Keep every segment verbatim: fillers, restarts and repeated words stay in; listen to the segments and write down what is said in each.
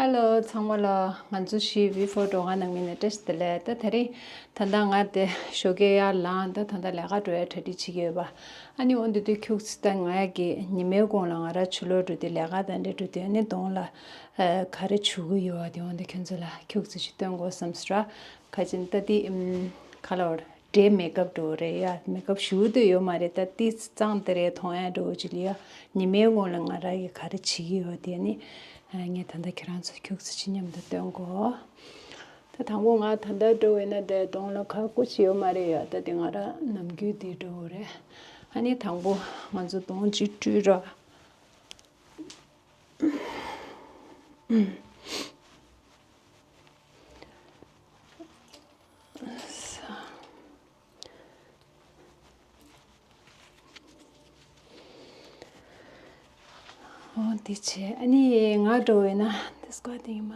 ཨ་ལོ་ཚང་མ་ལ། ང་ཚོ་ཞི་བི་ཕོ་ཊོ་ང་ནང་མི་ནས་བཀྲ་ཤིས་བདེ་ལེགས། ད་དེ་རིང་ད་ལྟ་ང་དེ་ཞོགས་ཀས་ཡར་ལངས། ད་ད་ལྟ་ལས་ཀ་འགྲོ་ཡ་གྲ་སྒྲིག་བྱེད་ཀྱི་ཡོད་པ། ཨ་ནི་འོ་འདི་དུས་ཁྱུག་ཙི་ད་ང་ཡ་གི་ཉི་མའི་གུང་ལ་ང་ར་ཆུ་ལོག་འགྲོ་དུས་ལས་ཀ་དང་འདྲ་འགྲོ་དུས་ཨ་ནི་གདོང་ལ་ཨ་ག་རེ་བྱུག་གི་ཡོད་པ་དེ་འོ་འདི་ཁྱོད་ཚོ་ལ་ཁྱུག་ཙི་ཞིག་སྟོན་དགོས་བསམ་སོང་ར། ག་ཅིན་ད་དེ་ཨམ་ག་ལ་བར། འདྲའི་མེ་ཀབ་འགྲོ་རེད་ཡ། མེ་ཀབ་ཞུ་འདོད་ཡོད་མ་རེད། ད་ཏི་གཙང་དེ་རེད་མཐོང་ཡ་འགྲོ་ཅི་ལ་ཡ། ཉི་མའི་ངོ་ལ་ང་ར་ཡི་ག་རེ་བྱེད་ཀྱི་ཡོད་དེ་ནི་ངས་ད་ལྟ་ཁྱེད་རང་ཚོ་ཁྱུག་ཙི་ཅི་མཉམ་དུ་སྟོན་གོ། ད་དང་པོ་ང་ད་ལྟ་འགྲོ་བས་ན་དེ་གདོང་ལ་ཁ་སྐུ་ཅི་ཡོད་མ་རེད་ཡ། ད་དེ་ང་ར་ནམ་རྒྱུན་དེ་འགྲོ་རེད། ཨ་ནི་དང་པོ་ང་ཚོ་གདོང་ཅི་བཀྲུས་ར། འོ་འདི་བྱས་ཨ་ནི་ང་འགྲོ་བས་ན་འདི་སྐོར་དེ་ཡིན་མ་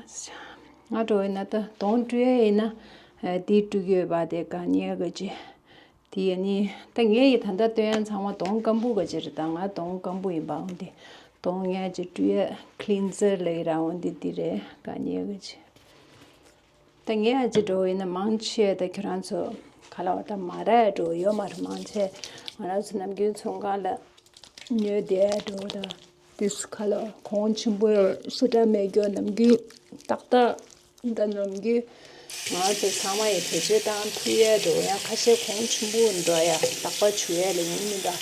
ང་འགྲོ་བས་ན་ད་གདོང་བཀྲུ་ཡས་ཡིན་ན་འདི་བཀྲུ་གི་ཡོད་པ་དེ་ག་ཉེ་ག་ཅི། དེ་ཡ་ནི་ད་ངས་ཡི་ད་ལྟ་སྟོན་ཡ་ཚང་མ་གདོང་སྐམ་པོ་ག་ཅི་རེད། ད་ང་གདོང་སྐམ་པོ་ཡིན་པ་འོ་འདི་གདོང་ངས་ཅི་བཀྲུ་ཡ་ཁི་ལིན་ཛར་ལ་ཡི་ར་འོ་འདི་འདི་རེད་ག་ཉེ་ག་ཅི། ད་ངས་ཨ་ཅི་འགྲོ་ཡིན་ན་མང་ཆེ་ད་ཁྱོད་རང་ཚོ་ག་ལ་བ་ད་མ་ར་འགྲོ་ཡོད་མ་རེད། མང་ཆེ་ང་རང་ཚོ་ནམ་རྒྱུན་ཚོང་ཁང་ལ་ཉོས་བསྡད་འགྲོ་ད་དུས་ག་ལ་གོང་ཆེན་པོ་སུ་འདྲ་མེད་རྒྱུ་ནམ་རྒྱུན་ཏག་ཏག་ད་ནམ་རྒྱུན་ང་ཚོ་ཚང་མ་ཡི་བེད་སྤྱོད་བཏང་ཐུབ་ཡ་འགྲོ་ཡ་ཁ་ཤས་གོང་ཆེན་པོ་འགྲོ་ཡ་རྟག་པར་བྱུག་ཡ་ལ་ཡིན་མི་འདྲ།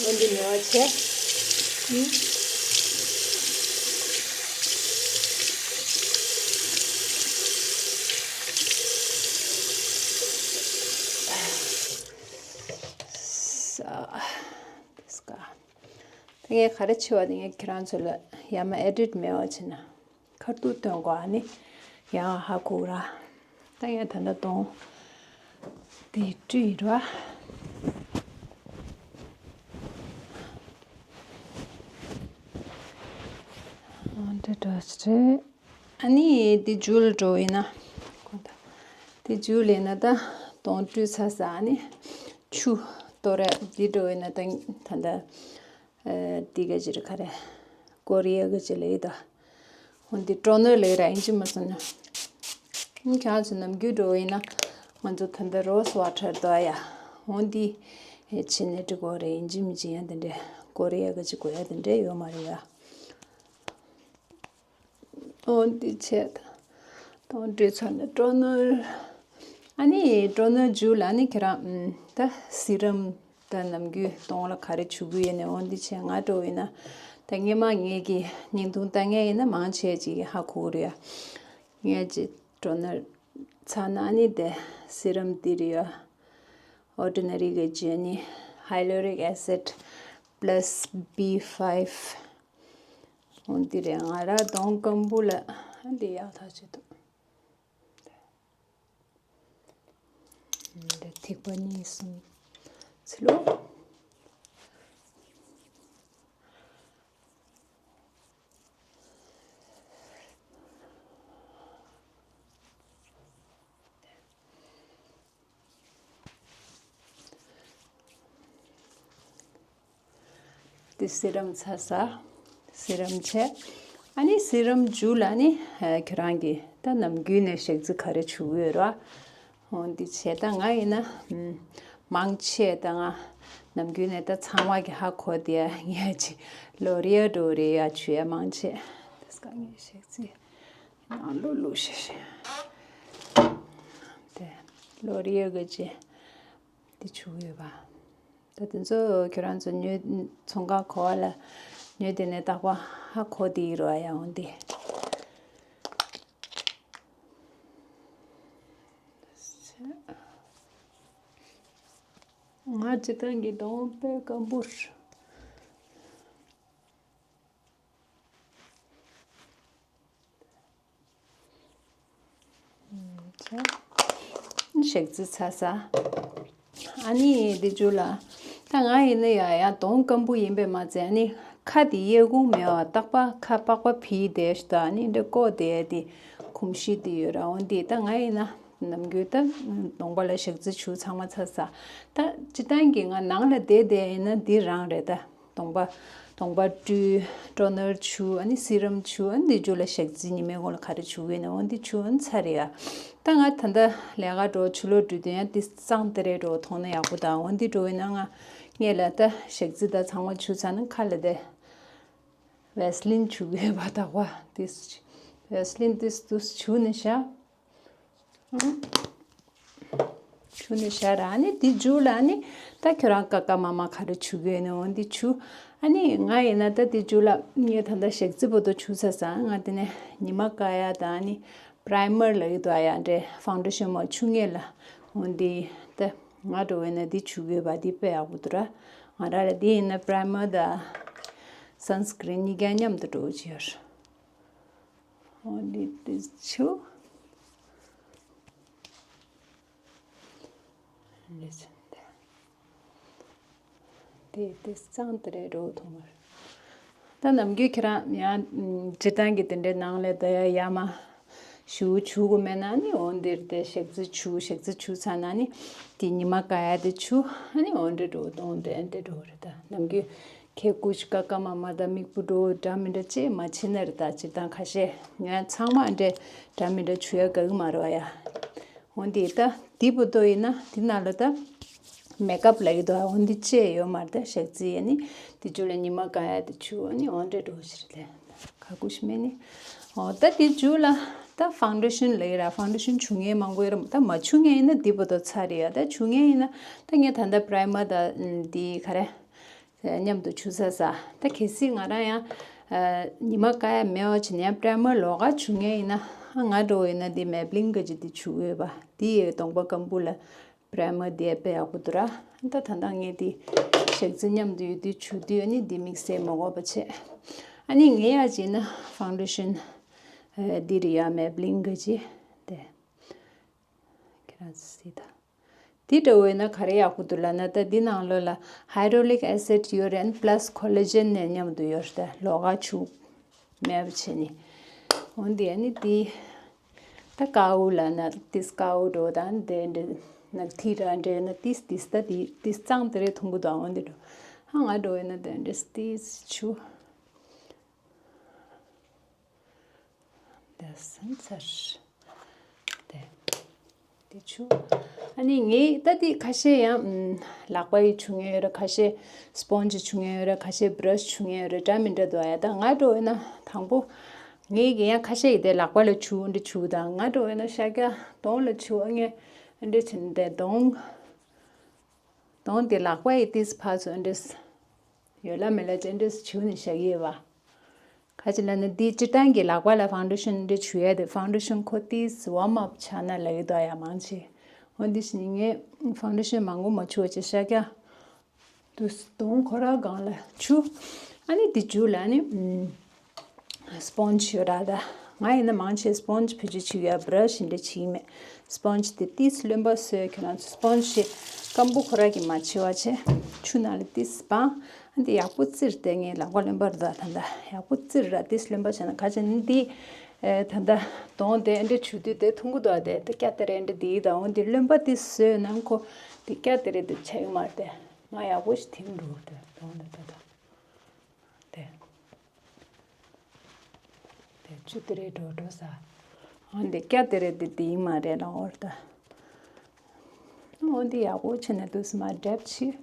འོན་ཏེ་ཉོ་བ་བྱས། ས། དེ་སྐ། དེ་ངས་ག་རེ་བྱེད་པ་དེ་ངས་ཁྱེད་རང་ཚོ་ལ་ཡ་མ་ཨེ་ཌིཊ་མེད་པ་བྱེད་ན། ཁ་ཐུག་སྟོན་དགོས་ཨ་ནི། ཡང་ཧ་གོ་ར། ད་ཡང་ད་ལྟ་གདོང་། དེ་བཀྲུས་ཡིན་ར། འདི་འདྲ་རེད། ཨ་ནི་དེ་ཇུ་ལ་འགྲོ་ཡིན་ན། དེ་ཇུ་ལ་ཡིན་ན་ད་གདོང་བཀྲུས་ཚར་ས་ཨ་ནི། ཆུ་གཏོར་ར་དེ་འགྲོ་ཡིན་ན་ད་ད་ལྟ། ཨ་དེ་ག་ཅི་རེད་ག་རེ། ཀོ་རི་ཡ་ག་ཅི་ལ་ཡི་ད། འོན་ཏེ་ཊོ་ནར་ལས་ར་ཡིན་གཅིག་མ་སོང་ན། ཁྱེད་ཚོ་ནམ་རྒྱུན་འགྲོ་ཡིན་ན་ང་ཚོ་ད་ལྟ་རོ་སི་ཝ་ཊར་དོ་ཡ། འོན་ཏེ་ཕྱི་ནས་འགྲོ་དགོས་རེད། ཡིན་གཅིག་མིན་གཅིག་ཡང་དེ་འདྲས་ཀོ་རི་ཡ་ག་ཅི་དགོས་ཡ་དེ་འདྲས་ཡོད་མ་རེད་ཡ། འོན་ཏེ་བྱས་ད་དོན་འགྲོས་ཚར་ནས་ཊོ་ནར། ཨ་ནི་ཊོ་ནར་ཇུ་ལ་ཨ་ནི་ཁྱེད་རང་ད་སི་རམ། ད་ནམ་རྒྱུན་གདོང་ལ་ག་རེ་བྱུག་གི་ཡོད་ནས་འོ་འདི་བྱས་ང་འགྲོ་ཡིན་ན། ད་སྔས་མ་ངེད་ཀྱི་བརྙན་ཐུང་ལྟ་མཁན་ཡིན་ན་མང་ཆེ་ཅིག་གིས་ཧ་གོ་གི་རེད་ཡ། ངས་ཅིག་ཊོ་ནར་ཚར་ན་ཨ་ནི་དེ་སི་རམ་འདི་རེད་ཡ། ཨོར་ཌི་ནེ་རི་གི་ཇེ་ནི་ཧའི་ལུ་རིག་ཨེ་སིཌ་པ་ལ་སི་བི་ཕའིབ། འོ་འདི་རེད། ང་ར་གདོང་སྐམ་པོ་ལ་ཨ་འདི་ཡག་ཐག་ཆོད་འདུག་འདི་ཐིགས་པ་གཉིས་གསུམ་ཚུར་ལོག་དེ་སི་རམ་ཚར་ས། སི་རམ་བྱས། ཨ་ནི་སི་རམ་མཇུག་ལ་ནི་ཨ་ཁྱེད་རང་གིས་ད་ནམ་རྒྱུན་ནས་ཞག་རྩི་ག་རེ་བྱུག་ཡོད་ར། འོ་འདི་བྱས་ད་ང་ཡིན་ན་ཨམ་མང་ཆེ་ད་ང་ནམ་རྒྱུན་ནས་ད་ཚང་མ་གི་ཧ་གོ་དེ་ཡ་ངས་ཅི་ལོ་རི་ཡལ་འགྲོ་རེད་ཡ་བྱུག་ཡ་མང་ཆེ། དེ་སྐ་ངས་ཞག་རྩི་ནང་ལོ་ལུ་ཤེ་ཤེ། དེ་ལོ་རི་ཡལ་གི་ཅི་དེ་བྱུག་ཡོད་པ། ད་དེ་ཚོ་ཁྱོད་རང་ཚོ་ཉོས་ཚོང་ཁང་གོ་བ་ལ་ཉོས་དེ་ནས་རྟག་པ་ཧ་གོ་དེ་ཡི་རོ་ཡ་འོང་དེ། ང་སྤྱི་བཏང་གི་གདོང་དཔེ་སྐམ་པོ་རེད། ཞག་རྩི་ཚར་ས། ཨ་ནི་འདི་ཇུ་ལ། ད་ང་ཡིན་ན་ཡ་ཡ་གདོང་སྐམ་པོ་ཡིན་པས་མ་ཚད་ཨ་ནི་ཁ་དེ་གཡས་བསྐུམ་མེད་པ་རྟག་པ་ཁ་པགས་པ་ཕིགས་བསྡད་ཞུ་ད་ཨ་ནི་འདྲ་བཀོག་བསྡད་དེ་གོམས་གཤིས་དེ་ཡོད་ར་འོན་ཏེ་ད་ང་ཡིན་ན་ནམ་རྒྱུན་ད་གདོང་པ་ལ་ཞག་རྩི་བྱུག་ཚང་མ་ཚར་ས། ད་སྤྱི་བཏང་གི་ང་ནང་ལ་བསྡད་བསྡད་ཡིན་ན་འདི་རང་རེད་ད། གདོང་པ་ གདོང་པ་བཀྲུས། ཊོ་ནར་བྱུགས། ཨ་ནི་སི་རམ་བྱུགས། ཨ་ནི་འདི་མཇུག་ལ་ཞག་རྩི་ཉི་མའི་གོང་ལ་ག་རེ་བྱུག་གི་ཡོད་ན་འོ་འདི་བྱུགས། ཨ་ནི་ཚར་རེད་ཡ། ད་ང་ད་ལྟ་ལས་ཀ་འགྲོ་ཆུ་ལོག་འགྲོ་དུས་ཡང་འདི་གཙང་སྟེ་རེད་འགྲོ་མཐོང་ན་ཡག་པོ་དང་འོ་འདི་འགྲོ་ཡིན་ན་ང་སྔས་ལ་ད་ཞག་རྩི་ད་ཚང་མ་བྱུགས་ཚར་ན་ཁ་ལ་དེ་ཝེ་སི་ལིན་བྱུག་ཡོད་པ་དག་པ་འདི་ཝེ་སི་ལིན་འདི་འདུག་བྱུགས་ནས་བཞག་བྱུགས་ནས་བཞག་ར། ཨ་ནི་འདི་མཇུག་ལ་ཨ་ནི་ད་ཁྱོད་རང་ཀ་ཀ་མ་མ་ག་རེ་བྱུག་གི་ཡོད་ན་འོ་འདི་བྱུགས། ཨ་ནི་ང་ཡིན་ན་ད་འདི་མཇུག་ལ་ངས་ད་ལྟ་ཞག་རྩི་བོ་དོ་བྱུགས་ཚར་སོང་། ང་དེ་ནས་ཉི་མ་ཀ་ཡ་དང་ཨ་ནི་པྲའི་མར་ལབ་ཀྱི་འདུག་ཨ་ཡ་འདྲེ་ཕའུན་ཌེ་ཤན་མ་བྱུག་སྔས་ལ་འོ་འདི་ད་ང་འགྲོ་བས་ན་འདི་བྱུག་ཡོད་པ་འདི་དཔེ་ཡག་པོ་འདུག་ར། ང་རང་ལ་འདི་ཡིན་ན་པྲའི་མར་དང་སན་སི་ཀི་རིན་གཉིས་ཀ་མཉམ་དུ་འགྲོ་གི་ཡོད། འོ་འདི་འདི་བྱུགས། འདི་བྱུགས་འདི། དེ་དེ་གཙང་དེ་རེད་འགྲོ་ཐུབ་མ་རེད། ད་ནམ་རྒྱུན་ཁྱེད་རང་ཡང་སྤྱིར་བཏང་གི་དེ་འདྲའི་ནང་ལས་ད་ཡ་ཡ་མ་ཞུ་ཆུ་གུ་མེད་ན་ནི་འོ་འདིར་དེ་ཞག་རྩི་ཆུ་ཞག་རྩི་ཆུ་ཚ་ན་ནི་དེ་ཉི་མ་ག་ཡ་དེ་ཆུ་ཨ་ནི་འོ་འདྲ་འགྲོ་གཏོང་དེ་འདྲ་འགྲོ་རེད། ད་ནམ་རྒྱུན་ཁྱེད་སྐུ་ཞིག་ཀ་ཀ་མ་མ་ད་མིག་སྤུ་འགྲོ་འདྲ་མི་འདྲ་ཅེས་མ་བྱེད་ན་རེད། ད་སྤྱིར་བཏང་ཁ་ཤས་ཡང་ཚང་མ་འདྲ་འདྲ་མི་འདྲ་ཆུ་ཡ་ག་གི་མ་རེད་བ་ཡ། འོན་ཏེ་ད་འདི་བུ་དོ་ཡིན་ན་འདི་ནང་ལ་ད་མེ་ཀབ་ལ་ཡི་དོ་འོན་ཏེ་ཅེས་ཡོད་མ་རེད། ད་ཞག་རྩི་ཡ་ནི་འདི་ཅུ་ལ་ཉི་མ་ག་ཡ་དེ་ཆུ་ཨ་ནི་འོན་ཏེ་འགྲོ་ཞིག་རེད། ཁ་ཁུ་ཤི་མེ་ནི་འོ་ད་འདི་ཅུ་ལ་ད་ཕའུན་ཌེ་ཤན་ལ་ཡི་ར་ཕའུན་ཌེ་ཤན་ཆུ་ངའི་མང་པོ་ཡོད་ར། ད་མ་ཆུ་ངའི་ཡིན་ན་འདི་བུ་དོ་ཚ་རེད་ཡ། ད་ཆུ་ངའི་ཡིན་ན་ད་ངས་ད་ལྟ་པྲའི་མར་ད་འདི་ག་རེ། མཉམ་དུ་བྱུག་ས་ས། ད་གལ་སྲིད་ང་རང་ཡང་ཉི་མ་ཀ་ཡ་མེད་པ་བྱས་ནས་ཡང་པྲའི་མར་ལོགས་ཀ་བྱུག་མཁན་ཡིན་ན་ང་འགྲོ་བ་ཡིན་ན་འདི་མེབ་ལིན་གི་ཅིག་འདི་བྱུག་ཡོད་པ་འདི་ཡི་གདོང་པ་སྐམ་པོ་ལ་པྲའི་མར་འདི་དཔེ་ཡག་པོ་འདུག་ར། ད་ད་ལྟ་ངས་འདི་ཞག་རྩི་མཉམ་དུ་ཡོད་དུས་བྱུག་དུས་ཨ་ནི་འདི་དམིགས་བསལ་མ་དགོས་པ་བྱས། ཨ་ནི་ངས་ཡ་བྱས་ན་ཕའུན་ཌེ་ཤན་འདི་རེད་ཡ་མེབ་ལིན་གི་ཅིག་དེ། ཁྱེད་རང་ཚོ་གཟིགས་དང་།། འདི་འདྲ་བོ་ཡིན་ན་ག་རེ་ཡག་པོ་འདུག་ལབ་ན། ད་འདི་ནང་ལོགས་ལ་ཧའི་ཌོ་རི་ལིག་ཨེ་སིད་ཡོད་རེད། པ་ལ་སི་ཀོ་ལེ་ཇེན་ནས་མཉམ་དུ་ཡོད་རེད། ད་ལོགས་ཀ་བྱུག་མེད་པ་བྱས་ནས། འོན་ཏེ་ཨ་ནི་འདི་ད་དཀར་པོ་ལབ་ན་ཏིས་དཀར་པོ་འགྲོ་དང་དེ་འདྲ་ནག་ཐིག་ར་འདྲ་ན་ཏིས་ཏིས་ད་འདི་ཏིས་གཙང་དེ་རེད་མཐོང་གི་འདུག་འོན་ཏེ་འགྲོ་ཧ་ང་འགྲོ་ཡིན་ན་དེ་འདྲ་ཏིས་བྱུག་དེ་སེམས་ཚར། དེ། དེ་ཆུ། ཨ་ནི་ངས་ད་དེ་ཁ་ཤས་ཡང་ལག་པ་ཡི་བྱུག་མཁན་ཡོད་རེད། ཁ་ཤས་སྤོན་ཇི་བྱུག་མཁན་ཡོད་རེད། ཁ་ཤས་བྷ་ར་ཤི་བྱུག་མཁན་ཡོད་རེད། འདྲ་མི་འདྲ་འདུག་ཡ། ད་ང་འགྲོ་ཡོད་ན་དང་པོ་ངས་གི་ཡང་ཁ་ཤས་ཡི་དེ་ལག་པ་ལ་བྱུག་འདི་བྱུག་དང་ང་འགྲོ་ཡོད་ན་ཤ་རྒྱག་གདོང་ལ་བྱུག་ཨ་ངས་འདི་བྱས་ནས་དེ་གདོང་གདོང་དེ་ལག་པ་ཡི་ཏིས་ཕར་ཚུར་འདྲེས། ཡོད་ལ་མེད་ལ་ཅི་འདྲེས་བྱུག་ནས་བཞག་ཡོད་པ། ག་ཅི་ལབ་ན་འདི་སྤྱིར་བཏང་གི་ལག་པ་ལ་ཕའུན་ཌེ་ཤན་འདི་བྱུག་ཡ་དེ་ཕའུན་ཌེ་ཤན་ཁོ་ཏིས་ཝརམ་ཨབ་བྱ་ན་ལབ་ཀྱི་འདུག་ཡ་མང་ཆེ། འོ་འདི་བཞིན་ངས་ཕའུན་ཌེ་ཤན་མང་པོ་མ་བྱུག་བ་ཅི་ཤ་རྒྱག་དུས་གདོང་ཁོ་ར་སྒང་ལ་བྱུག་ཨ་ནི་འདི་བྱུག་ལ་ནི། སྤོན་ཇི་ཡོད་ར་ད། ང་ཡིན་ན་མང་ཆེ་སྤོན་ཇི་བེད་སྤྱོད་བྱེད་ཀྱི་ཡ། བྷ་ར་ཤི་འདྲ་བྱེད་ཀྱི་མེད། སྤོན་ཇི་དེ་ཏིས་རློན་པ་བཟོས་ཁྱོད་རང་ཚོ་སྤོན་ཇི་སྐམ་པོ་ཁོ་ར་གི་མ་བྱེད་པ་བྱས་ཆུ་ནང་ལ་ཏིས་སྦང་། ཨ་འདི་ཡག་པོ་བཙིར་ཏེ་ངས་ལག་པ་རློན་པ་རེད་ད་ད་ཡག་པོ་བཙིར་ར་ཏིས་རློན་པ་བྱས་ན་ག་བྱས་ན་འདི་ད་ད་གདོང་དེ་འདྲ་བྱུག་དུས་དེ་ཐུང་གུ་འདུག་དེ་ད་སྐྱ་དེ་རེད་འདྲ་དེ་ད་འོ་འདི་རློན་པ་ཏིས་བཟོས་ན་ཁོ་འདི་སྐྱ་དེ་རེད་དེ་ཆགས་ཀྱི་མ་རེད་དེ་ང་ཡག་པོ་ཞིག་ཐིམ་འགྲོ་དེ་གདོང་དེ་ད་ད། དེ། དེ་ཆུ་དེ་རེད་འགྲོ་འགྲོ་ས། འོན་ཏེ་སྐྱ་དེ་རེད་དེ་དེ་ཡིན་མ་རེད་ལ་འོར་ད། འོན་ཏེ་ཡག་པོ་བྱས་ནས་དུས་མ་འགྲེབ་ཆི།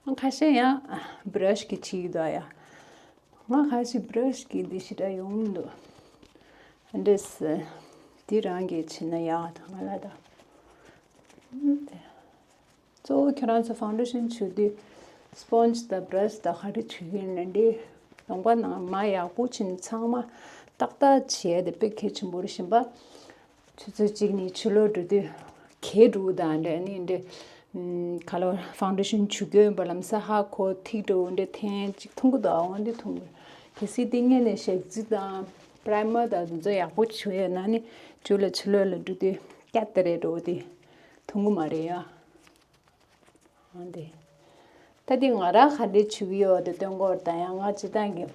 ཁ་ཤས་ཡང་བྷ་ར་ཤི་གི་བྱེད་ཀྱི་འདུག་ཡ། ང་ཁ་ཤས་བྷ་ར་ཤི་གི་འདི་ཞེ་དྲག་ཡོང་མི་འདུག་འདྲེས། འདི་རང་གིས་བྱས་ན་ཡག་ད་ང་ལ་ད། དེ། གཙོ་བོ་ཁྱེད་རང་ཚོ་ཕའུན་ཌེ་ཤན་བྱུག་དུས་སྤོན་ཇི་དང་བྷ་ར་ཤི་དང་ག་རེ་བྱུག་གི་ཡིན་ན་འདི་གདོང་པ་ནང་མ་ཡག་པོ་བྱིན་ཚང་མ་ཏག་ཏག་བྱས་ཏེ་དཔེ་གལ་ཆེན་པོ་རེད། གཞན་པ་ཆུ་ཚོད་གཅིག་ནས་ཕྱི་ལོགས་འགྲོ་དུས་གས་འགྲོ་དང་འདྲ་ནི་འདྲ་ག་ལ་ཕའུན་ཌེ་ཤན་བྱུག་གི་ཡོད་པ་ལམ་སང་ཧ་གོ་ཐིག་འགྲོ་འདྲ་ཐེངས་གཅིག་ཐུང་གི་འདུག་འོན་ཏེ་ཐུང་གི་གལ་སྲིད་དེ་སྔོན་ནས་ཞག་རྩི་དང་པྲའི་མར་དང་དེ་ཚོ་ཡག་པོ་བྱུག་ཡོད་ན་ནི་ཆུ་ལ་ཕྱི་ལོགས་ལ་འགྲོ་དུས་སྐྱ་དེ་རེད་འགྲོ་དེ་ཐུང་གི་མ་རེད་ཡ། འོན་ཏེ། ད་དེ་ང་རང་ག་འདྲས་བྱེད་ཀྱི་ཡོད་དེ་སྟོན་གོ་ད་ཡང་ང་སྤྱིར་བཏང་གི་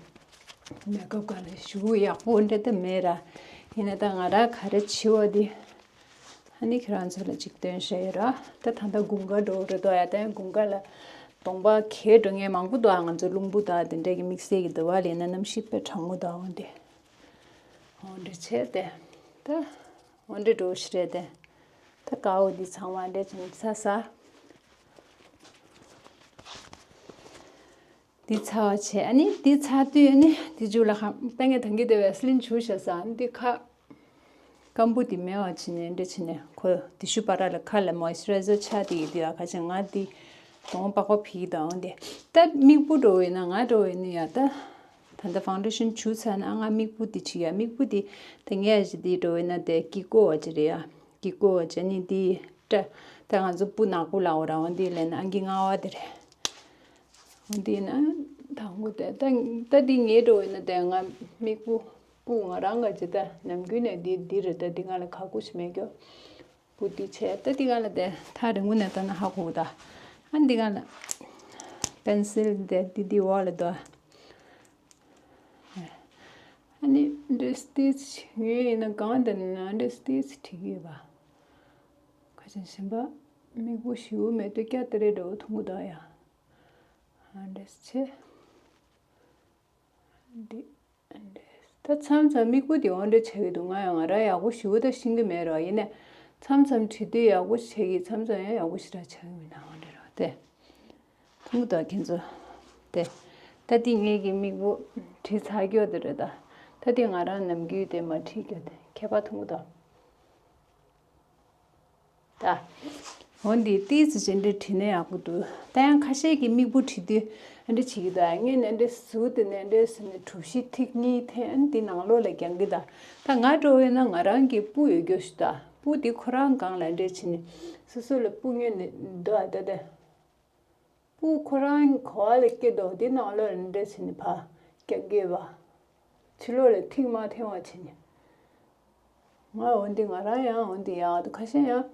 མེ་ཀབ་ག་ལ་ཞུ་ཡག་པོ་འདྲ་དེ་མེད་ར། ཡིན་ན་ད་ང་རང་ག་རེ་བྱེད་འོ་དེ། ཨ་ནི་ཁྱེད་རང་ཚོ་ལ་ཅིག་སྟོན་བཤད་ཡོད་ར། ད་ད་ལྟ་དགུན་ཁ་འགྲོ་རེད་དོ་ཡ། ད་ཡང་དགུན་ཁ་ལ་ གདོང་པ་གས་འགྲོ་མཁན་མང་པོ་འདུག་ཨ། ང་ཚོ་རླུང་བུ་དང་དེ་འདྲ་གི་དམིགས་བསལ་གྱི་འདུག་བ། ལས་ན་གནམ་གཤིས་དཔེ་གྲང་མོ་འདུག་འོན་ཏེ། འོ་འདྲ་བྱས་ཏེ། ད། འོ་འདྲ་འགྲོ་ཞིག་རེད་དེ། ད་ཀའོ་འདི་ཚང་མ་འདྲ་བྱས་ནས་ཚ་ས། འདི་ཚ་བ་བྱས། ཨ་ནི་འདི་ཚ་དུས་ཨ་ནི་འདི་མཇུག་ལ་ཧ་ད་ངས་ད་གིན་དེ་བེ་སི་ལིན་བྱུགས་བཞག་ས། ཨ་ནི་འདི་ཁ། སྐམ་པོ་དེ་མེད་པ་བྱས་ནས་འདྲ་བྱས་ནས་ཁོ་དེ་ཤུ་པ་ར་ལ་ཁ་ལ་མོ་ཨིས་ཅི་རའི་ཛར་ཆགས་དེ་ཡོད་དུས་ཨ། ཁ་ཆེ་ང་དེ་གདོང་པགས་པ་ཕིག་དང་འོན་ཏེ། ད་མིག་སྤུ་འགྲོ་བས་ན་ང་འགྲོ་བས་ནི་ཡ་ད། ད་ལྟ་ཕའུན་ཌེ་ཤན་བྱུགས་ཚར་ན་ང་མིག་སྤུ་དེ་བྱེད་ཡ། མིག་སྤུ་དེ་ད་ངས་ཨ་ཅི་དེ་འགྲོ་བས་ན་དེ་ཀི་ཀོ་བ་ཅི་རེད་ཡ། ཀི་ཀོ་བ་ཅི་ནི་དེ་སྐྲ་ད་ང་ཚོ་སྤུ་ནག་པོ་ལ་འོ་ར་འོན་ཏེ་ལས་ན་ཨང་ཀི་ལྔ་བ་དེ་རེད། འོན་ཏེ་ན་དང་པོ་དེ་ད་ད་དེ་ངས་འགྲོ་བས་ན་དེ་ང་མིག་སྤུ་སྤུ་ང་རང་ག་ཅི་ད་ནམ་རྒྱུན་ནས་དེ་དེ་རེད། ད་དེ་ང་ལ་ཁག་པོ་ཞིག་མེད་ཀྱོ། བུ་འདི་བྱས། ད་འདི་ག་ལ་དེ་ཐག་རིང་པོ་ནས་ལྟ་ན་ཧ་གོ་གི་ད། ཨ་འདི་ག་ལ་པེན་སིལ་དེ་འདི་འདི་འོག་ལ་དོ། ཨ་ནི་འདྲེ་སི་ཊི་ཆི་ངས་ཡིན་ན་གང་དེ་ན་འདྲེ་སི་ཊི་ཆི་བྲིས་ཡོད་པ། ཁ་ཆེན་གཞན་པ་མིག་པོ་ཞིའུ་མེད་དུ་སྐྱ་ཏི་རེ་འདྲ་བོ་མཐོང་གི་འདུག་ཡ། ཨ་འདྲེ་སི་ཆི། འདི། འདི། ད་མཚམས་མཚམས་མིག་པོ་དེ་འོ་འདྲ་ཆགས་ཀྱི་འདུག་ང་ཡང་ང་རང་ཡག་པོ་ཞེ་པོ་ད་ཤེས་ཀྱི་མེད་རོ། ཡིན་ནའི་མཚམས་མཚམས་བྲིས་དུས་ཡག་པོ་ཆགས་ཀྱི། མཚམས་མཚམས་ཡང་ཡག་པོ་ཞེ་དྲག་ཆགས་ཀྱི་མི་འདུག་འོ་འདྲ་རོ་དེ། མཐོང་གི་འདུག་ཁྱེད་ཚོ། དེ། ད་དེ་ངེད་ཀྱི་མིག་པོ་བྲིས་ཚར་རྒྱུ་དེ་རེད་ད། ད་དེ་ང་རང་ནམ་རྒྱུན་དེ་མ་བྲིས་རྒྱུ་དེ་ཁྱད་པར་མཐོང་གི་འདུག་ད། འོ་འདི་ཏིས་ཅི་འདྲ་བྲིས་ན་ཡག་པོ་འདུག་ད་ཡང་ཁ་ཤས་ཀྱིས་མིག་སྤུ་བྲིས་དུས་ཨ་འདྲ་བྱེད་ཀྱི་འདུག་ངས་ནི་འདྲ་ཟུར་དེ་ནས་འདྲ་ཟེར་ནས་གྲུ་བཞི་ཐིག་གཉིས་འཐེན་འདི་ནང་ལོགས་ལ་རྒྱག་གི་ད། ད་ང་འགྲོ་བས་ན་ང་རང་གི་སྤུ་ཡོད་རྒྱུ་ཞིག་ད། སྤུ་འདི་ཁོ་རང་སྒང་ལ་འདྲ་བྱས་ནས་སོ་སོ་ལ་སྤུ་སྔོན་ནས་འདུག་ད་ད། སྤུ་ཁོ་རང་གོ་བ་ལ་སྐྱེ་འདུག་འདི་ནང་ལོགས་ལ་འདྲ་བྱས་ནས་ཕར་རྒྱག་གི་ཡོད་པ། ཕྱི་ལོགས་ལ་ཐིག་མ་འཐེན་པ་བྱས་ནས། ང་འོན་ཏེ་ང་རང་ཡང་འོན་ཏེ་ཡག་འདུག་ཁ་ཤས་ཡང་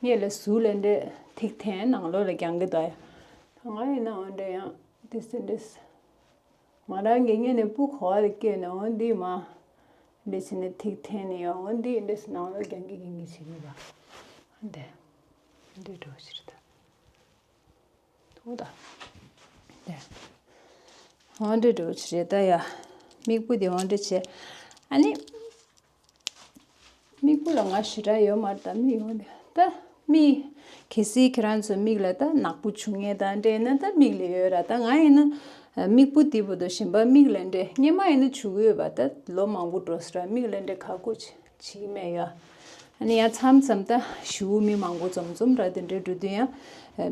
ངས་ལ་ཟུར་ལ་འདྲེ་ཐིག་འཐེན་ནང་ལོགས་ལ་རྒྱག་གི་འདུག་ཡ། ད་ང་ཡིན་ན་འོན་ཏེ་ཡང་འདི་སེ་འདི་སེ། ང་རང་གི་ངས་ནས་སྤུ་གོ་བ་ལ་སྐྱེས་ནས་འོན་ཏེ་མ། འདི་བྱས་ནས་ཐིག་འཐེན་ནས་ཡང་འོན་ཏེ་འདི་སེ་ནང་ལོགས་རྒྱག་གི་རྒྱག་གི་བྱེད་ཀྱི་ཡོད་པ། འདི། འདི་འགྲོ་ཕྱིར་ད། ཐུག་ད། དེ། འོ་འདྲ་འགྲོ་ཆེ་ད་ཡ། མིག་སྤུ་དེ་འོ་འདྲ་བྱས། ཨ་ནི། མིག་སྤུ་ལ་ང་ཞེ་དྲག་ཡོད་མ་རེད་ད་མིག་འོ་འདྲ་ད། མིག་གལ་སྲིད་ཁྱེད་རང་ཚོ་མིག་ལ་ད་ནག་པོ་བྱུང་ངེས་ད་འདྲ་ན་ད་མིག་ལ་ཡོད་ར་ད་ང་ཡིན་ན། མིག་སྤུ་དེ་བུ་དོ་གཞན་པ་མིག་ལ་འདྲ་སྔོན་མ་ཡིན་ན་བྱུག་ཡོད་པ་ད་ལོ་མང་པོ་འགྲོ་སོང་ར་མིག་ལ་འདྲ་ཁག་པོ་ཆེ། བྱེད་ཀྱི་མེད་ཡ། ཨ་ནི་ཡང་མཚམས་མཚམས་ད་ཞུ་མི་མང་པོ་འཛོམས་འཛོམས་ར་དེ་འདྲའི་འགྲོ་དུས་ཡང་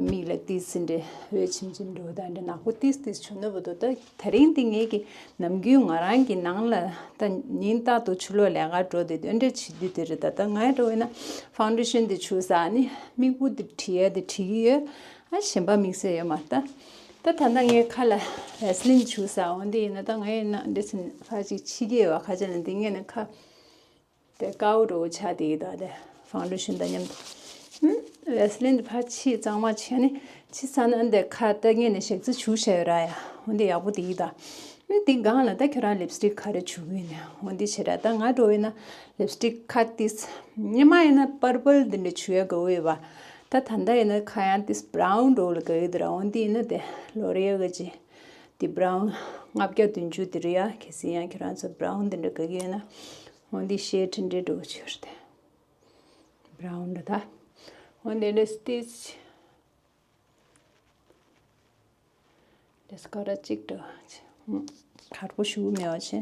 མིག་ལ་ཏི་སི་འདྲ་འོད་ཆེམ་ཆེམ་འགྲོ་ད་འདྲ་ནག་པོ་ཏིས་ཏིས་བྱུང་ན་བུ་དོ་ད་དེ་རིང་འདི་ངེད་ཀྱི་ནམ་རྒྱུན་ང་རང་གི་ནང་ལ་ད་ཉིན་རྟག་ཏུ་ཕྱི་ལོགས་ལས་ཀ་འགྲོ་དེ་དོན་འདྲ་བྱེད་དུས་དེ་རེད་ད། ད་ང་འགྲོ་བས་ན་ཕའུན་ཌེ་ཤན་དེ་བྱུགས་ས་ཨ་ནི་མིག་སྤུ་དེ་བྲིས་ཡ་དེ་བྲིས་ཀྱི་ཡོད། ཨ་གཞན་པ་དམིགས་བསལ་ཡོད་མ་རེད་ད། ད་ད་ལྟ་ངའི་ཁ་ལ་བེ་སི་ལིན་བྱུགས་ས་འོན་དེ་ཡིན་ན་ད་ང་ཡིན་ན་འདྲ་ཟིན་ཕར་ཅིག་ཕྱི་གི་ཡོད་བ་ཁ་ཅན་ལ་འདི་ངས་ནི་ཁ། དེ་དཀར་པོ་འདྲ་བོ་ཆགས་དེ་ཡི་ད་དེ་ཕའུན་ཌེ་ཤན་དང་མཉམ་དུ། ཧུམ། བེ་སི་ལིན་དེ་ཕར་ཕྱིས་གཙང་མ་བྱས་ནས་ཕྱིས་ཚར་ན་འདི་ཁ་ལྟ་ངས་ནས་ཞག་རྩི་བྱུག་བྱས་ཡོད་ར་ཡ། འོན་ཏེ་ཡག་པོ་དེ་ཡི་ད། ཧུམ། དེ་སྒང་ལ་ད་ཁྱོད་རང་ལིབ་སི་ཊིག་ག་རེ་བྱུག་གི་ཡིན་ནས་འོན་ཏེ་བྱེད་ར་ད་ང་འགྲོ་ཡིན་ན་ལིབ་སི་ཊིག་ཁ་ཏིས་ཉི་མ་ཡིན་ན་པར་པལ་འདི་འདྲ་བྱུག་ཡ་དགའ་བོ་ཡོད་པ། ད་ད་ལྟ་ཡིན་ན་ཁ་ཡང་ཏིས་བྷ་རའུན་འདྲ་བོ་ལ་དགའ་གི་འདུག་ར། འོན་ཏེ་ཡིན་ན་དེ་ལོ་རེ་ཡ་ག་ཅི། དེ་བྷ་རའུན་ལྔ་བརྒྱ་བདུན་ཅུ་དེ་རེད་ཡ། གལ་སྲིད་ཡང་ཁྱོད་རང་ཚོ་བྷ་རའུན་དེ་འདྲ་དགའ་གི་ཡོད་ན། འོན་ཏེ་ཤེ་ཌི་འདྲ་འདྲ་བོ་ཅིག་ཡོད་རེད་དེ། བྷ་རའུན་འདྲ་ད། འོན་ཏེ་འདྲ་སི་ཊི་ཆི། འདྲ་སི་ཀ་ར་གཅིག་འདྲ་བོ་ཅིག་དཀར་པོ་ཞུ་མེད་བ་ཆེ།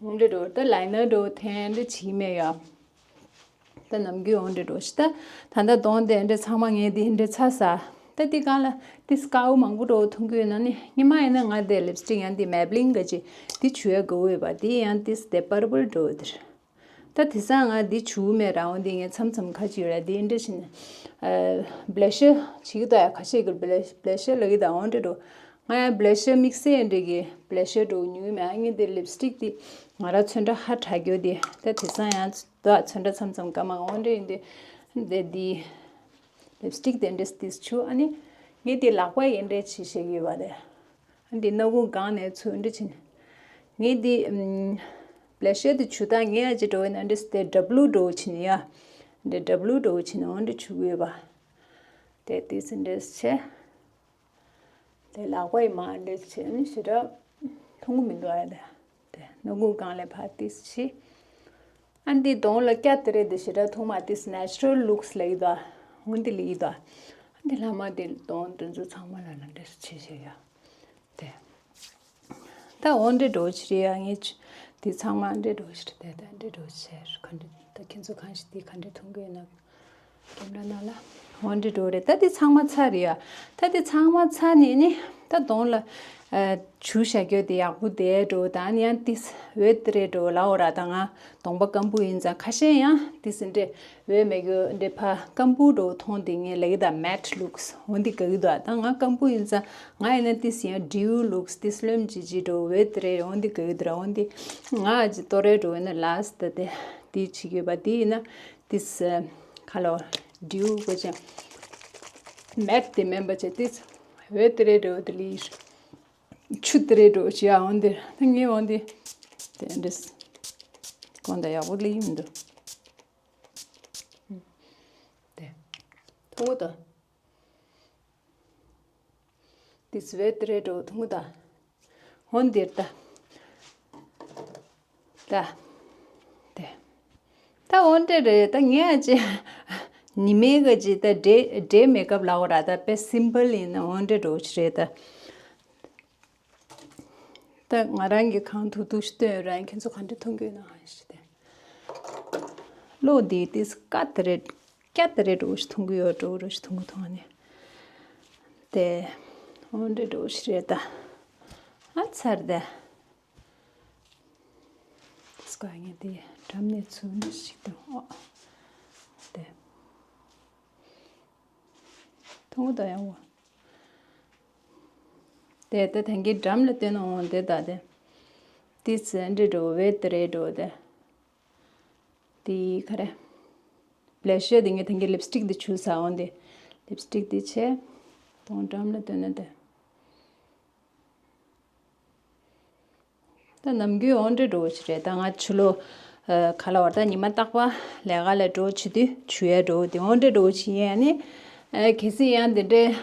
འོན་ཏེ་འདྲ་བོ་ད་ལའི་ནར་འདྲ་བོ་འཐེན་འདྲ་བྱེད་མེད་ཡ། ད་ནམ་རྒྱུན་འོང་འདྲ་འགྲོ་ཞིག་ད། ད་ལྟ་གདོང་དེ་འདྲ་ཚང་མ་ངས་འདི་འདྲ་ཚ་ས། ད་འདི་གང་ལ་འདི་དཀར་པོ་མང་པོ་འགྲོ་མཐོང་གི་ཡོད་ན་ནི་སྔོན་མ་ཡིན་ན་ང་དེ་ལིབ་སི་ཊིག་ཡང་འདི་མེབ་ལིན་ག་ཅི་འདི་བྱུག་ཡ་དགའ་བོ་ཡོད་པ་འདི་ཡང་འདི་དེ་པར་པལ་འགྲོ་འདིར། ད་དེ་སང་ང་འདི་བྱུག་མེད་རང་འོང་འདི་ངས་མཚམས་མཚམས་ཁ་ཅིག་ཡོད་ར་འདི་འདྲ་བྱས་ནས། བྷི་ལེ་ཤར་བྱེད་ཀྱི་འདུག་ཡ། ཁ་ཤས་ཀྱིས་བྷི་ལེ་བྷི་ལེ་ཤར་ལབ་ཀྱི་འདུག་འོང་འདྲ་འགྲོ། ང་ཡང་བྷི་ལེ་ཤར་དམིགས་བསལ་འདྲ་གི་བྷི་ལེ་ཤར་འགྲོ་ཉུང་མེད་ཨ། ངས་འདི་ལིབ་སི་ཊིག་འདི་ང་རང་ཚོན་ཁྲ་ཧ་དྲག་རྒྱུ་འདི་ད་དེ་སང་ཡང་། ད་ཚོན་ཁྲ་མཚམས་མཚམས་སྐར་མ་འོང་འདྲ་ཡིན་དུས། འདི་འདི་ལིབ་སི་ཊིག་དེ་འདྲ་སྟིས་ཆུ་ཨ་ནི། ངས་དེ་ལག་པ་ཡིན་འདྲ་བྱེད་ཤེས་ཀྱི་ཡོད་པ་རེད། ཨ་འདི་སྣ་ཁུང་སྒང་ནས་ཚུར་འདྲ་བྱེད་ནས། ངས་དེ་ཨམ། བྷི་ལེ་ཤར་དེ་ཆུ་དང་ངས་ཨ་ཅི་འགྲོ་ཡིན་ན་འདྲ་སྟེ་ཌབ་ལུ་འགྲོ་བྱེད་ནས་ཡ། འདི་ཌབ་ལུ་འགྲོ་བྱེད་ནས་འོང་འདྲ་ཆུ་གི་ཡོད་པ། དེ་ཏིས་འདྲེས་བྱས། དེ་ལག་པའི་མ་འདྲེས་བྱས་ནི་ཞེ་དྲག་མཐོང་གི་མི་འདུག་ཨ། དེ་དེ་སྣ་ཁུག་སྒང་ལས་ཕར་ཏིས་ཕྱིས། ཨ་འདི་གདོང་ལ་སྐྱ་དེ་རེད། དེ་ཞེ་དྲག་མཐོང་མ་ཏིས་natural looks ལ་ཡིད་དོ། འོན་ཏེ་ལ་ཡིད་དོ། ཨ་འདི་ལྷག་མ་དེ་གདོང་དེ་ཚོ་ཚང་མ་ལ་ལ་འདྲེས་བྱས་བྱས་ཡ། དེ། ད་འོ་འདྲེ་འགྲོ་ཕྱིར་ཡ་ངས་ཆུ་དེ་ཚང་མ་འདྲེ་འགྲོ་ཕྱིར་དེ་ད་འདྲེ་འགྲོ་ཕྱིར་ག་འདྲེ་ད་ཁྱེད་ཚོ་གང་ཞིག་དེ་ག་འདྲེ་མཐོང་གི་ཡོད་ན་ཀེམ་ར་ནང་ལ་འོ་འདྲེ་འགྲོ་རེད། ད་དེ་ཚང་མ་ཚར་ཡ། ད་དེ་ཚང་མ་ཚར་ནས་ནི་ད་གདོང་ལ་ཆུ་བཞག་རྒྱུ་དེ་ཡག་པོ་དེ་འགྲོ། ད་ནི་ཡང་དེ་འོད་དེ་རེད་འགྲོ་ལ་འོ་ར། ད་ང་གདོང་པ་སྐམ་པོ་ཡིན་ཙང་ཁ་ཤས་ཡང་དེ་སི་འདྲེ། འོད་མེད་རྒྱུ་འདྲེ་ཕ་སྐམ་པོ་འགྲོ་མཐོང་དེ་ངས་ལེགས་ད་matte looks འོ་འདི་དགའ་གི་འདུག་ད་ང་སྐམ་པོ་ཡིན་ཙང་ང་ཡིན་ན་ཏིས་ཡང་dew looks ཏིས་ལོན་ཇི་ཇི་འགྲོ་འོད་དེ་རེད། འོ་འདི་དགའ་གི་འདུག་འོ་འདི་ང་ཨ་ཅི་ཏོ་རེ་འགྲོ་ཡིན་ན་last དེ་དེ་བྱེད་དགོས་པ་དེ་ཡིན་ན་ཏིས་ཁ་ལོ་dew གོ་ཅན་matte དེ་མིན་པ་ཅེ་ཏིས་འོད་དེ་རེད་འགྲོ་དེ་ལི་ཆུ་དེ་རེད་འགྲོ་ཅི་ཡ་འོ་འདི་ད་ངས་འོ་འདི་དེ་འདྲས་གོང་ད་ཡག་པོ་ལི་ཡིན་འདུག་དེ་ཐུང་ངུ་དང་། དེ་སི་བེ་ཏི་རེ་འགྲོ་ཐུང་ངུ་དང་། འོན་ཏེ་ད། ད། དེ། ད་འོན་ཏེ་རེད་ད་ངས་ཨ་ཅེ། ཉི་མའི་ག་ཅི་ད་འདྲེ་འདྲེ་མེ་ཀབ་ལའོ་ར་ད་དཔེ་simple ཡིན་ན་འོན་ཏེ་འགྲོ་ཆི་རེད་ད། ད་ང་རང་གིས་གང་ཐུབ་ཐུབ་ཞིག་སྟོན་ཡོད་ར། ཁྱེད་ཚོ་ག་འདྲ་མཐོང་གི་ཡོད་ན་ཧ་ཞིག་དེ། གློག་འདི་ཏིས་ཀ་དེ་རེད། སྐྱ་དེ་རེད་འགྲོ་ཞིག་མཐོང་གི་ཡོད་འགྲོ་རོ་ཞིག་མཐོང་གི་མཐོང་ཨ་ནི། དེ། འོ་འདྲ་འགྲོ་ཞིག་རེད་ད། ཨ་ཚར་དེ། ཏིས་ཀ་ངས་དེ་འགྲམ་ནས་ཚུར་འདྲ་ཞིག་དང་ཨོ། དེ། མཐོང་གི་འདུག་ཡང་བ། དེ་ལྟ་དེང་གི་འགྲམ་ལ་བསྟན་ནོ་དེ་ལྟ་དེ། ཏི་ཙི་འདྲེ་འགྲོ་བའི་དེ་རེད་འགྲོ་དེ། དེ་ག་རེ། བླེ་ཤེ་དེ་ངས་དེང་གི་ལིབ་སི་ཊིག་དེ་ཆུ་ས་འོང་དེ། ལིབ་སི་ཊིག་དེ་ཆེ། དོང་འགྲམ་ལ་བསྟན་ན་དེ། ད་ནམ་རྒྱུན་འོང་འདྲེ་འགྲོ་བ་ཞིག་རེད། ད་ང་ཕྱི་ལོ། ཨ། ག་ལ་བར་ད་ཉི་མ་རྟག་པར་ལས་ཀ་ལ་འགྲོ་བྱེད་དུས་ཆུ་ཡ་འགྲོ་དེ་འོང་འདྲེ་འགྲོ་བྱེད་ཡས་ནི། ཨ། གལ་སྲིད་ཡང་དེ་འདྲའི་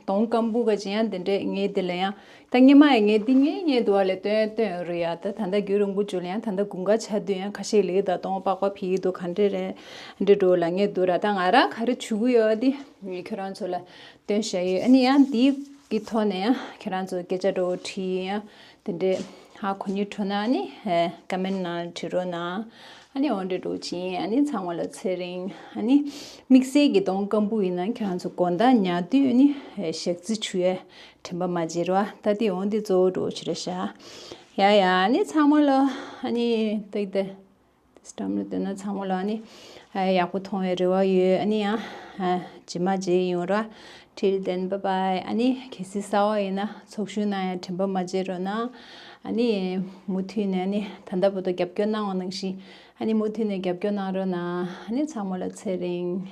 གདོང་སྐམ་པོ་ག་ཅིག་ཡང་དེ་འདྲའི་ངས་དེ་ལ་ཡང་ད་སྔོན་མ་ཡང་ངས་འདི་ངས་ངས་འདུག་བ་ལས་སྟོན་སྟོན་རུ་ཡ། ད་ད་ལྟ་རྒྱུན་རིང་པོ་བྱུང་ལ་ཡང་ད་ལྟ་དགུན་ཁ་ཆགས་དུས་ཡང་ཁ་ཤས་ལེགས་ད་གདོང་པགས་པ་ཕི་ཡི་འདུག་ག་འདྲེ་རེད་འདྲེ་འགྲོ་ལ་ངས་འདུག་ར། ད་ང་རང་ག་རེ་བྱུག་གི་ཡོད་འདི་ངས་ཁྱོད་རང་ཚོ་ལ། སྟོན་བྱ་ཡོད། ཨ་ནི་ཡང་འདིའི་གི་ཐོག་ནས་ཡང་ཁྱེད་རང་ཚོ་སྐད་ཆ་འདྲ་བོ་དྲིས་ཡང་དེ་འདྲའི་ཧ་གོ་སྙིང་བྲོ་ན་ཨ་ནི་ཀ་མེན་ནང་བྲིས་རོགས་གནང་། ཨ་ནི་འོ་འདྲ་འདྲ་བོ་བྱིན། ཨ་ནི་ཚང་མ་ལ་ཚེ་རིང་། ཨ་ནི་དམིགས་བསལ་གྱི་གདོང་སྐམ་པོ་ཡིན་ན་ཁྱེད་རང་ཚོ་དགོང་དག་ཉལ་དུས་ཨ་ནི་ཞག་རྩི་བྱུག་ཡས་དྲན་པ་མ་བརྗེད་རོགས། ད་དེ་འོ་འདི་གཙོ་བོ་འདྲ་བོ་ཞིག་རེད་ཤག་ཡ་ཡ་ཨ་ནི་ཚང་མ་ལ་ཨ་ནི་ཏིག་ཏེ། དེ་འགྲམ་ལ་སྡོད་ན་ཚང་མ་ལ་ཨ་ནི་ཡག་པོ་མཐོང་བའི་རེ་བ་ཡོད། ཨ་ནི་ཡང་ཇི་མ་ཇི་ཡོང་ར། Till then bye bye. ཨ་ནི་གལ་སྲིད་གསར་པ་ཡིན་ན་ཚོགས་ཞུགས་གནང་ཡ་དྲན་པ་མ་བརྗེད་རོགས་གནང་། ཨ་ནི་མུ་མཐུད་ནས་ཨ་ནི་ད་ལྟ་བར་དུ་རྒྱབ་སྐྱོར་གནང་བ་ནང་བཞིན་ཨ་ནི་མུ་མཐུད་ནས་རྒྱབ་སྐྱོར་གནང་རོགས་གནང་། ཨ་ནི་ཚང་མ་ལ་ཚེ་རིང་།